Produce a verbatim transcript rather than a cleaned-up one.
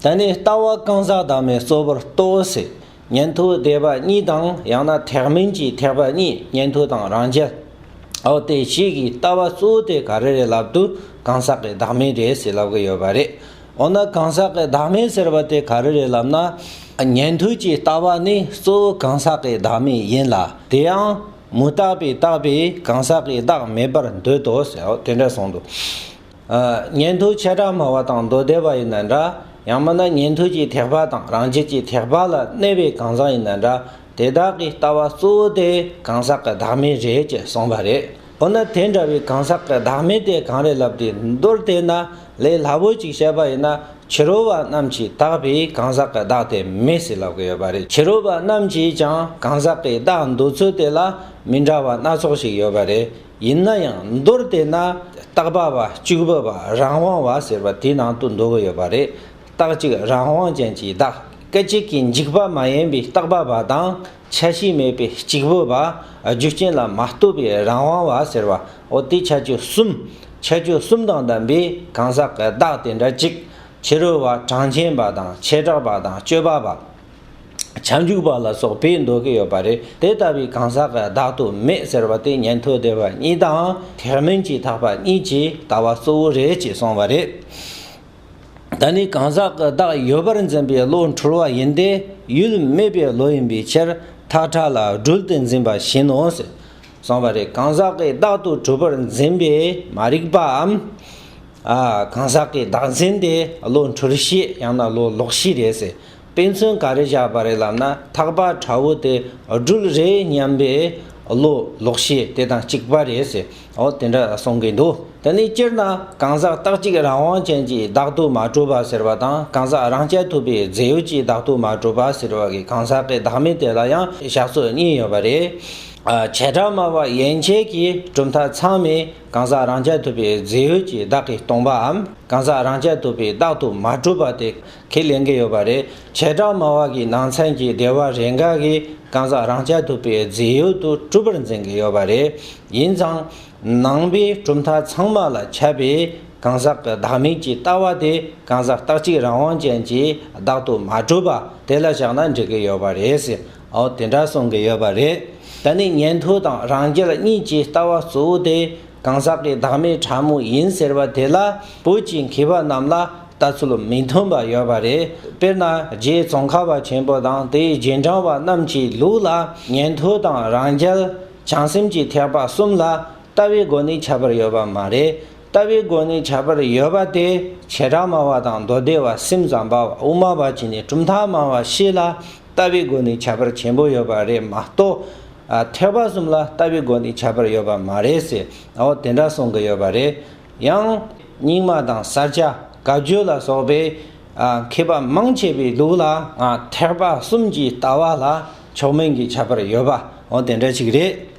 ད་ནི་ལྟ་བ་གང་ཟག་བདག་མེད་གཙོ་བོར་རྟོགས་ཟེར། ཉན་ཐོས་སྡེ་པ་གཉིས་དང་ཡང་ན་ཐེག་དམན་གྱི་ཐེག་པ་གཉིས། ཉན་ཐོས་དང་རང་རྒྱལ། འོ་དེ་བཞི་གི་ལྟ་བ་གཙོ་བོ་དེ་ག་རེ་རེད་ལབ་དུས་གང་ཟག་གི་བདག་མེད་རེད་ཟེར་ལབ་གི་ཡོད་པ་རེད། འོ་ན་གང་ཟག་གི་བདག་མེད་ཟེར་བ་དེ་ག་རེ་རེད་ལབ་ན། ཉན་ཐོས་ཀྱི་ལྟ་བ་ནི་གཙོ་བོ་གང་ཟག་གི་བདག་མེད་ཡིན་ལ། དེ་ཡང་མུ་སྟེགས་པས་བཏགས་པའི་གང་ཟག་གི་བདག་མེད་པར་འདོད་དོ་ཟེར། འོ་དེ་འདྲ་གསུངས་འདུག་ཨ། ཉན་ཐོས་བྱེ་བྲག་སྨྲ་བ་དང་མདོ་སྡེ་པ་ཡིན་ན་འདྲ། ཡང་མིན་ན་ཉན་ཐོས་ཀྱི་ཐེག་པ་དང་རང་རྒྱལ་གྱི་ཐེག་པ་ལ་གནས་པའི་གང་ཟག་ཡིན་ན་འདྲ། དེ་དག་གི་ལྟ་བ་གཙོ་བོ་དེ་གང་ཟག་གི་བདག་མེད་རེད་ཅེས་གསུངས་པ་རེད། འོ་ན་དེ་འདྲ་བའི་གང་ཟག་གི་བདག་མེད་དེ་གང་རེད་ལབ་དུས། མདོར་བསྡུས་ན་ལས་སླ་པོ་ཅིག་བཤད་པ་ཡིན་ན། ཕྱི་རོལ་པ་རྣམས་ཀྱིས་བཏགས་པའི་གང་ཟག་གི་བདག་དེ་མེད་ཟེར་ལབ་ཀྱི་ཡོད་པ་རེད། ཕྱི་རོལ་པ་རྣམས་ཀྱིས་ཀྱང་གང་ཟག་གི་བདག་འདོད་ཚུལ་དེ་ལ་མི་འདྲ་བ་སྣ་ཚོགས་ཤིག་ཡོད་པ་རེད། ཡིན་ན་ཡང་མདོར་བསྡུས་ན། རྟག་པ་བ། གཅིག་པུ་བ། རང་དབང་བ་ཟེར་བ་དེའི་ནང་དུ་འདུ་གི་ཡོད་པ་རེད། རྟག་གཅིག་རང་དབང་ཅན་གྱི་བདག་སྐད་ཅིག་གིས་འཇིག་པ་མ་ཡིན་པའི་རྟག་པ་བ་དང་། ཆ་ཤས་མེད་པའི་གཅིག་པུ་བ། རྒྱུ་རྐྱེན་ལ་མ་ལྟོས་པའི་རང་དབང་བ་ཟེར་བ། འོ་དེ་ཁྱད་ཆོས་གསུམ། ཁྱད་ཆོས་གསུམ་དང་ལྡན་པའི་གང་ཟག་གི་བདག་དེ་འདྲ་གཅིག་ཕྱི་རོལ་པ། གྲངས་ཅན་པ་དང་། བྱེ་བྲག་པ་དང་། སྤྱོད་པ་པ། ཁྱབ་འཇུག་པ་ལ་སོགས་པས་འདོད་ཀྱི་ཡོད་པ་རེད། དེ་ལྟ་བུའི་གང་ཟག་གི་བདག་ཏུ་མེད་ཟེར་བ་དེ་ཉན་ཐོས་སྡེ་པ་གཉིས་དང་ཐེག་དམན་གྱི་ཐེག་པ་གཉིས་ཀྱི་ལྟ་བ་གཙོ་བོ་རེད་ཅེས་གསུངས་པ་རེད། ད་ནི་གང་ཟག་གི་བདག་ཡོད་པར་འཛིན་པའི་བློ་འཁྲུལ་བ་ཡིན་ཏེ། ཡུལ་མེད་པའི་བློ་ཡིན་པའི་ཕྱིར། ཐག་ཁྲ་ལ་སྦྲུལ་དུ་འཛིན་པ་བཞིན་ནོ་ཟེར་གསུངས་པ་རེད། གང་ཟག་གི་བདག་ཏུ་གྲུབ་པར་འཛིན་པའི་མ་རིག་པའམ། ཨ། གང་ཟག་གི་བདག་འཛིན་དེ་བློ་འཁྲུལ་བྱེད་ཡང་ན་བློ་ལོག་བྱེད་རེད་ཟེར། དཔེ་མཚོན་ག་རེ་བཞག་པ་རེད་ལབ་ན། ཐག་པ་ཁྲ་བོ་དེ་སྦྲུལ་རེད་སྙམ་པའི་བློ་ལོག་བྱེད་དེ་དང་གཅིག་པ་རེད་ཟེར། འོ་དེ་འདྲ་གསུང་གི་འདུག་དེ་ནས་སྤྱིར་ན་གང་ཟག་རྟག་གཅིག་རང་དབང་ཅན་གྱི་བདག་ཏུ་མ་གྲུབ་པ་ཟེར་བ་དང་། གང་ཟག་རང་རྐྱ་ཐུབ་པའི་རྫས་ཡོད་ཀྱི་བདག་ཏུ་མ་གྲུབ་པ་ཟེར་བ་གི་གང་ཟག་གི་བདག་མེད་དེ་ལ་ཡང་བཞག་ཚུལ་གཉིས་ཡོད་པ་རེད། ཨ། བྱེ་བྲག་སྨྲ་བ་ཡན་ཆད་ཀྱི་གྲུབ་མཐའ་ཚང་མས་གང་ཟག་རང་རྐྱ་ཐུབ་པའི་རྫས་ཡོད་ཀྱི་བདག་གིས་སྟོང་པའམ། གང་ཟག་རང་རྐྱ་ཐུབ་པའི་བདག་ཏུ་མ་གྲུབ་པ་དེ་ཁས་ལེན་གྱི་ཡོད་པ་རེད། བྱེ་བྲག་སྨྲ་བ་གི་ནང་ཚན་གྱི་སྡེ་པ་རེ་འགའ་གིས་གང་ཟག་རང་རྐྱ་ཐུབ་པའི་རྫས་ཡོད་དུ་གྲུབ་པར་འཛིན་གྱི་ཡོད་པ་རེད། ཡིན་ཙང་། ནང་པའི་གྲུབ་མཐའ་ཚང་མ་ལ་ཁྱབ་པའི་གང་ཟག་གི་བདག་མེད་ཀྱི་ལྟ་བ་དེ་གང་ཟག་རྟག་གཅིག་རང་དབང་ཅན་གྱི་བདག་ཏུ་མ་གྲུབ་པ་དེ་ལ་བཞག་ན་འགྲིག་གི་ཡོད་པ་རེད་ཟེར། འོ་དེ་འདྲ་གསུང་གི་ཡོད་པ་རེད། ད་ནི་ཉན་ཐོས་དང་རང་རྒྱལ་གཉིས་ཀྱི་ལྟ་བ་གཙོ་བོ་དེ་གང་ཟག་གི་བདག་མེད་ཕྲ་མོ་ཡིན་ཟེར་བ་དེ་ལ་བོད་ཀྱི་མཁས་པ་རྣམས་ལ་ལྟ་ཚུལ་མི་མཐུན་པ་ཡོད་པ་རེད། དཔེར་ན་རྗེ་ཙོང་ཁ་པ་ཆེན་པོ་དང་དེའི་རྗེས་འབྲང་བ་རྣམས་ཀྱི་ལུགས་ལ་ཉན་ཐོས་དང་རང་རྒྱལ་བྱང་སེམས་ཀྱི་ཐེག་པ་གསུམ་ལ་ལྟ་བའི་སྒོ་ནས་ཁྱད་པར་ཡོད་པ་མ་རེད། ལྟ་བའི་སྒོ་ནས་ཁྱད་པར་ཡོད་པ་དེ་བྱེ་བྲག་སྨྲ་བ་དང་མདོ་སྡེ་པ། སེམས་ཙམ་པ། དབུ་མ་པ་བྱས་ནས་གྲུབ་མཐའ་སྨྲ་བ་བཞི་ལ་ལྟ་བའི་སྒོ་ནས་ཁྱད་པར་ཆེན་པོ་ཡོད་པ་རེད་མ་གཏོགས། ཨ། ཐེག་པ་གསུམ་ལ་ལྟ་བའི་སྒོ་ནས་ཁྱད་པར་ཡོད་པ་མ་རེད་ཟེར། འོ་དེ་འདྲ་གསུང་གི་ཡོད་པ་རེད། ཡང་རྙིང་མ་དང་ས་སྐྱ་བཀའ་བརྒྱུད་ལ་སོགས་པའི། ཨ། མཁས་པ་མང་ཆེ་བའི་ལུགས་ལ། ཨ། ཐེག་པ་གསུམ་གྱི་ལྟ་བ་ལ་མཆོག་དམན་གྱི་ཁྱད་པར་ཡོད་པ། འོ་དེ་འདྲ་ཞིག་རེད།